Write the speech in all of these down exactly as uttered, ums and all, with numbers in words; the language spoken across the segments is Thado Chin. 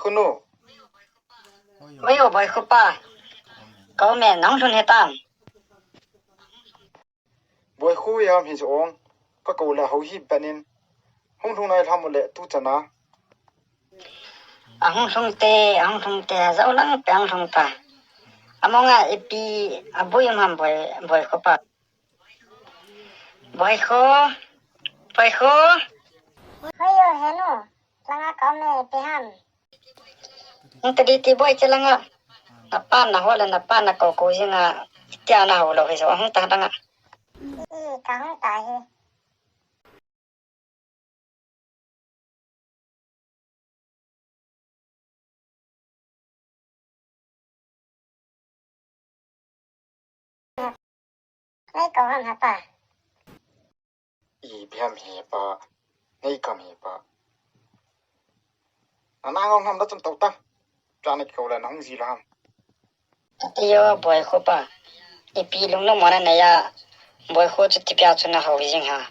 Khunu. Oi, o Boikho pa. Kau me, nang lhun he tam. Boikho ya mi jo ong. Ka kou le hou hi banin. Hung lhung nai lham le tu chana. Ahung lhung te, ahung lhung te, zau lang pe ahung lhung ta. Amonga ipi, abui um ham Boi, Boikho pa. Boikho, Boikho. Hoi yo henu, langa kau me ipi ham. Hung ta di ti boi che langa. Na pa na ho le na pa na kou kou jinga. Tia na ho lo hi jo, hung ta langa. I, i, ka hung ta hi. Nei kou ham he pa. Ipi ham he pa. Nei kou ham he pa. Ana ngong ham na chun tou ta. Cha na kou le na hung ji la ham. Iyo, Boikho pa. Ipi lungnom mona na ya. Boikho chu tipia chu na hou jing ha.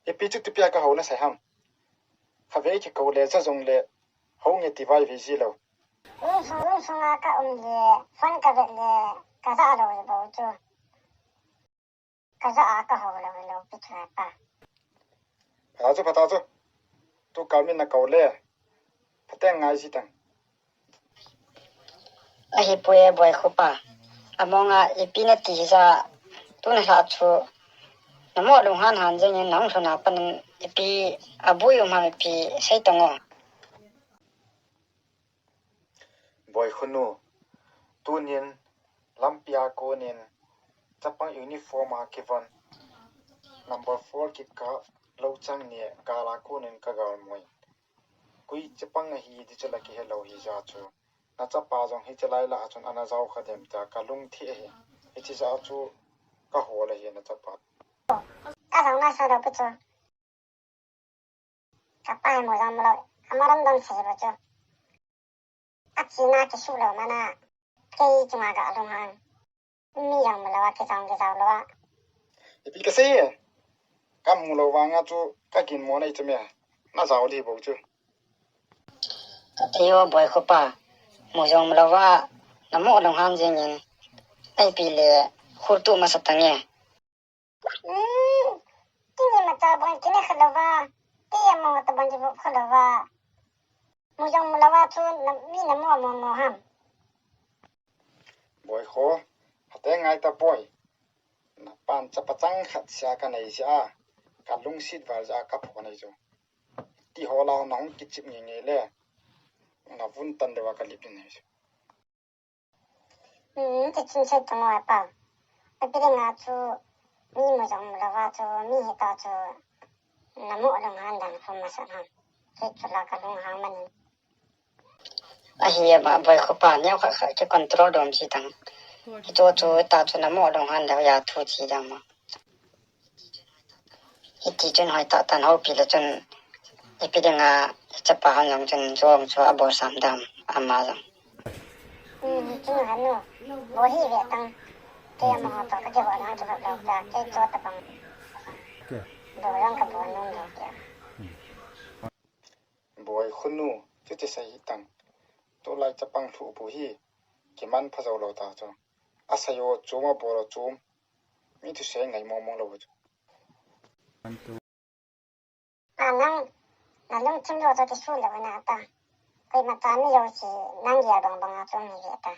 Ipi chu tipia ka hou na sai ham. Kha ve ki kou le cha jong le hou nge ti vai ve ji lo. Insung, insung a ka um le, phone ka vet le, ka ja lo le bo chu. Ka ja a ka hou lo lo pi chu pa. Pha chu, pha ta chu. Tu ka min na kou le. Pha teng ngai ji teng. Ahi poi e Boikho pa. Amonga ipi na ti hi ja. Tu na hla chu. Na mo lung han han jeng in na hung lhun a pan ipi abui um ham ipi sei tong o. Boikho nu, tunin lampi a konin chapang uniform a kivon number four kikah louchang ni gal a konin ka galmoi. Koi chapang ahi ti chu la kihe lou hi ja chu. Na chapa jong hiche lai lah a chun ana jao kha dem tia ka lung thim ahi. Hiche ja chu ka hol ahi na chapa. Ka jong na sa lou pi chu. Ka pa hi mu jong mu lou, ama dom dom sei bou chu. A china kisuh lou mana, kei chunga ga lung hang. Mi jong mu lou a, kijao kijao lou a. Ipi kasei e? Ka mu lou vanga chu ka ginmo nei chu me. Na jao di bou chu. Ka ti o Boikho pa. Mu jong mu lou a, na mo lung hang jing in. Ipi le, khur tu masa tange. Hmm, kini mata bon kini khalou va, ti ya mo mata bon jibu khalou va. Mu jong mu lou va chu na, mi na mo mo mo ham. Boikho, hate ngai ta boi. Na pan chapa chang khat sia ka nei sia, ka lungsit val ja ka pho nei chu. Ti ho la na hung kichip nge nge le. Na vun tan de va ka lip nei chu. Hmm, ti chun sei tong o pa. Ipi dinga chu mi mu jong mu lou va chu mi hita chu na mo lung han dan khum masa ham. Kei chu la ka lung hang mani. Ahi e ba Boikho pa neo kha kha ki control dom chi tang. Hi chu chu ta chu na mo lung han lou ya thu chi dang ma. Hiti chun hoi tah tan houpi le chun ipi dinga chapa hon jong chun jong chu abol sam dam ama jong. Hmm, chun hanu, bol hi ve tang. Kei ama ho to ka kihol hang kihol lou ta, kei cho ta bang. Bol jong ka bol nom lou kei. Boikho nu, chuti sei hi tang. Tulai chapang lhuh bu hi, kiman pha jou lou ta chu. Asei o chom, abol o chom. Mi thusei ngai mong mong lou chu. A nang, na lungthim lou chu kisu lou na ta. Koima cha mi jouse, nang gel bang bang a chom ni ve ta.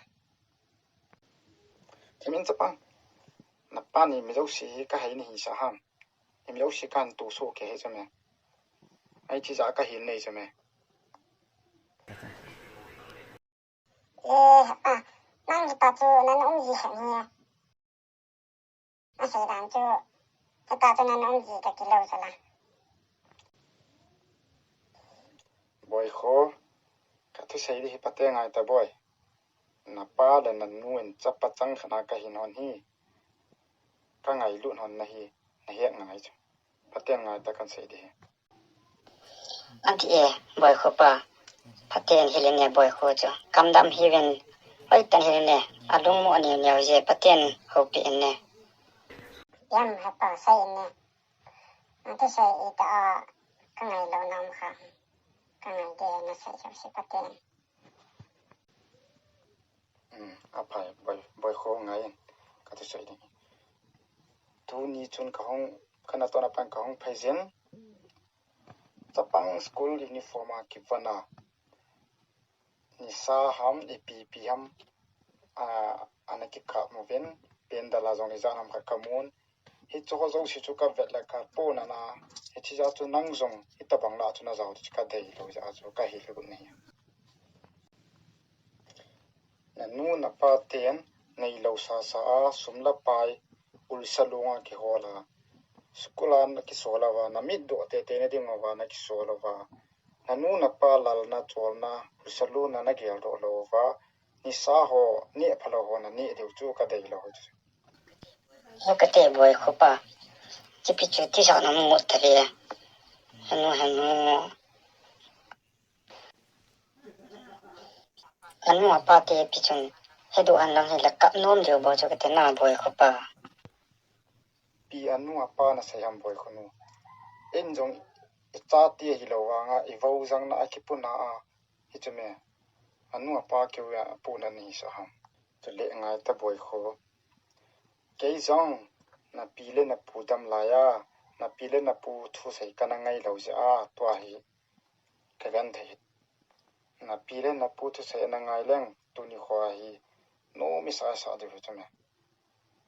Thim in chapang. Na pa ni mi jouse hi ka hei ni hi sa ham. Ni mi jouse kan tu su ke he chu me. Ai chi ja ka hin nei chu me. Eh, a, nang hita chu nan um ji hen hi. Asei dan chu, hita chu nan um ji ka kilou chu la. Boikho, ka thusei di hi pate ngai ta boi. Na pa le na nu in chapa chang khat na ka hin hon hi. Ka ngailut hon na hi, na het ngai chu. Pate ngai ta kan sei di hi. Ati e, Boikho pa. Phaten hilin e Boikho chu. Kamdam hiuvin. Hoitah in hilin e. Alungmo aneo neo je phaten houpi in e. Yam hapa sai in e. Ati sai ita a kangai lou nam kha. Angai de, nasei jouse phaten. Hmm, aphai, boi, boi kho ngai in. Kati sei ding. Tuni chun kahung, kana tona pan kahung phei jin. Chapang school uniform a kivon a. Nisa ham, ipi ipi ham. A, ana kikap uvin. Pen dala jong ijat ham khat kamun. Hichu ho jouse chu kavet le kapohnat na. Hiche jeh chu nang jong hitabang lah chu najao chu kadei lou jeh chu kahil got nahi. Nanu napa ten neilou sasa a sum le pai ulsa lunga kihol a. School a nakisol uva, namit doh tete na ding uva nakisol uva. Nanu napa lalna cholna ulsa luna nageldoh lou uva. Nisa ho neh phalou ho naneh diu chu kadei lou chu. Ho kate boi khopa. Chipi chu tijat na mut tave. Henu henu. Anu apa te pi chun. Hedu an lang hile kap nom diu bou chu kate na boi khopa. Pi anu apa nasei ham boi khonu. Eijong ichate hilou vanga ivou jang na akipuna a. Hichu me. Anu apa keu a puna ni sa ham. Chule ngai ta boi kho. Kei jong napi le napu dam laiya, napi le napu thusei kana ngai lou jeh a, tua hi kagenthei. Napi le napu thusei ana ngai leng, tuni kho hi, nom isah isah diu hi chu me.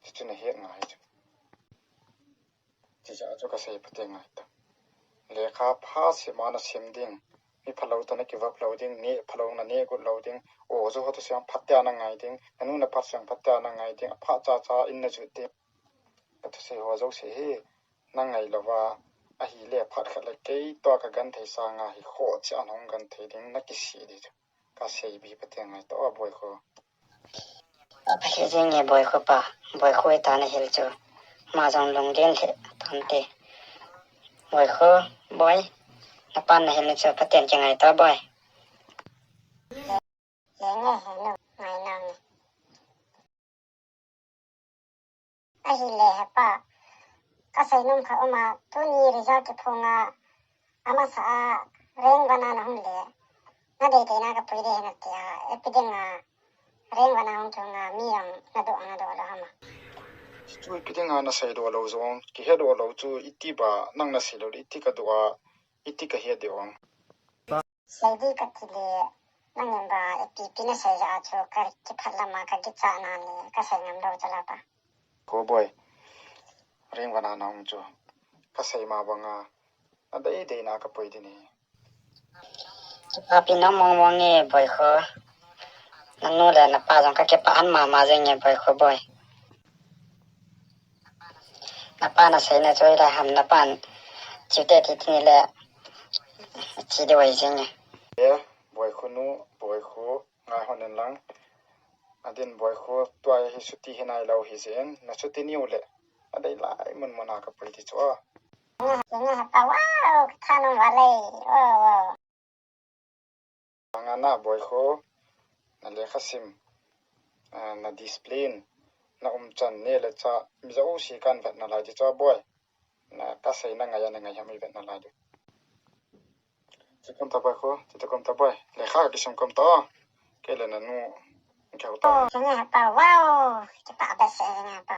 Chuchu nahet ngai chu. Chuche chu kasei phaten ngai ta. Lekha pha sim a nasim ding. Mi phalou toh nakivop lou ding, neh phalou naneh got lou ding. O, jo ho thusei phatea nangai ding. Nanu napa thusei phatea nangai ding. Apha chacha in najot ding. Kathusei ho jouse hi nangai louva. Ahile phat khat le kei toh kagenthei sanga hi khoh cheh a nahung genthei ding nakisih ding chu. Kasei bi phaten ngai ta o boi kho. Apha lheh jenge boi khopa, boi kho ita nahil chu. Ama jong lunglen lheh tante. Boi kho, boi. Napan nahil na chu phaten kingai ta boi. Henge henu, ngai nange. Ahile hepa, kasei nom khat uma, tuni result kiphonga, amasa a, rank one a nahung le. Nadei dei na kapui dei hina tia, ipi dinga, rank one a hung kiphonga, mi jong nadoh, nadoh lou hama. Chu ipi dinga naseidoh lou jong, kihedoh lou chu, iti ba, nang nasei lou, iti kadoh a, iti kahet ding. Sei di kati le, nangin ba, ipi ipi nasei jeh a chu, kakiphat lama, kakicha na le, kasei ngam lou chu la pa. Ko boi, rank one a nahung chu, kasei ma banga, nadei dei na kapui ding ahi. Kipapi na mong mong e boi kho. Nanu le napa jong kakipah mama jenge boi kho boi. Napa nasei na chu ila ham napan. Chite titi ni le. Chi de wai jenge. E, boi kho nu, boi kho. Ngai hon in lang. Adin boi kho tua hi chuti hi nai lou hi jin. Na chuti niu le. Adei lai mun mun a kapui ti chu a. Nga, nga pa wow, katha nom vale. Wow, wow. Nga na boi kho, na lekha sim, ah, na discipline, na umchan neh le chah, mi jouse kahin vet nalai ti chu a boi. Na kasei na ngai a na ngai ham ivet nalai di. Chuti kom ta boi kho, chuti kom ta boi. Lekha kisim kom ta. Kei le nanu, keu ta. Nga pa wow, kipa behseh nga pa.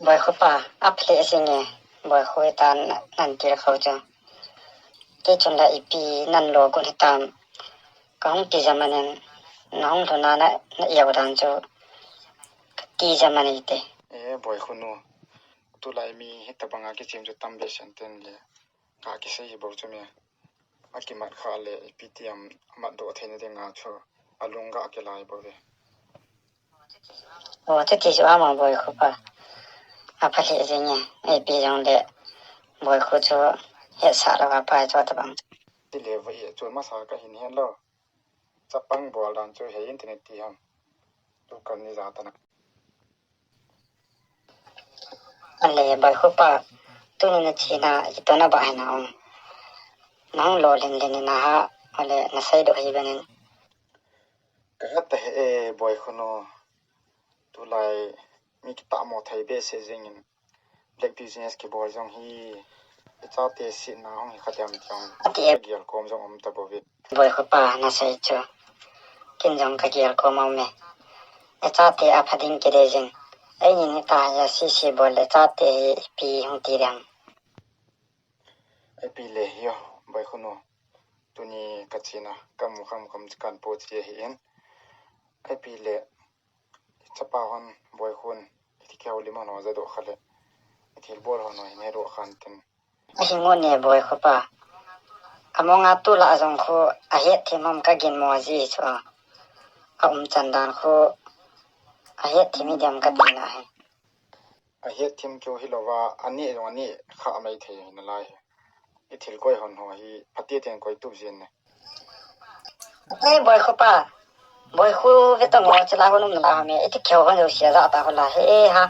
Boi kho pa, apha lheh jenge, boi kho ita nan til kho chu. Kei chun la ipi nan lo gon hitam. Kahung tijat man in, nahung lhun a na, na eo dan chu. Katijat man ite. E, boi kho nu. Tulai mi hitabanga kichem chu tam behseh in tin le. Kakisei hi bou chu me. Akimat kha le, ipi ti ham, amat doh theina dinga chu. Alung ga kilai bou ve. O, chuti chu ama boi kho pa. Apha lheh jenge. Ipi jong le. Boi kho chu. Hetsah lou a pa chu tabang. Ti le va e chu masa kahin het lou. Chapang bol dan chu he internet ti ham. Tu kan ni ja ta na. Ale, boi kho pa, tuni na china, itona ba hina um. Nang lo len len na ha, ale, nasei doh hi benin. Kahet ta he e, boi kho nu. Tulai, mi kitah mo thei behseh jingin. Black business kibol jong hi. Chate sihna hung hi kha diam tiang. Ati e. Ka gel kom jong um ta bou ve. Boikho pa, na sei chu. Ken jong ka gel kom um e. Nachate apha ding kidei jing. Eini ni ta ya sisi bol le chate hi ipi hung ti diam. Ipi le hi o, Boikho nu. Tuni ka chena, ka mu kham kham chi kan po chi hi in. Ipi le, chapa hon, Boikho in, iti keu lim hon ho ja doh kha le. Ithil bol hon ho hin he doh khan tin. Ahi ngun e Boikho pa. Among a tu la jong khu ahet thim ham ka gin mo ji chu a. A um chan dan khu ahet thim hi diam ka ti na hi. Ahet thim keu hi lova, ani jong ani kha mai thei na lai hi. Ithil koi hon ho hi, phaten koi tup jin ne. Ei, Boikho pa. Boikho ve tong mo chila hon um na la me. Iti keu hon jo sia ja ta ho la. He ha.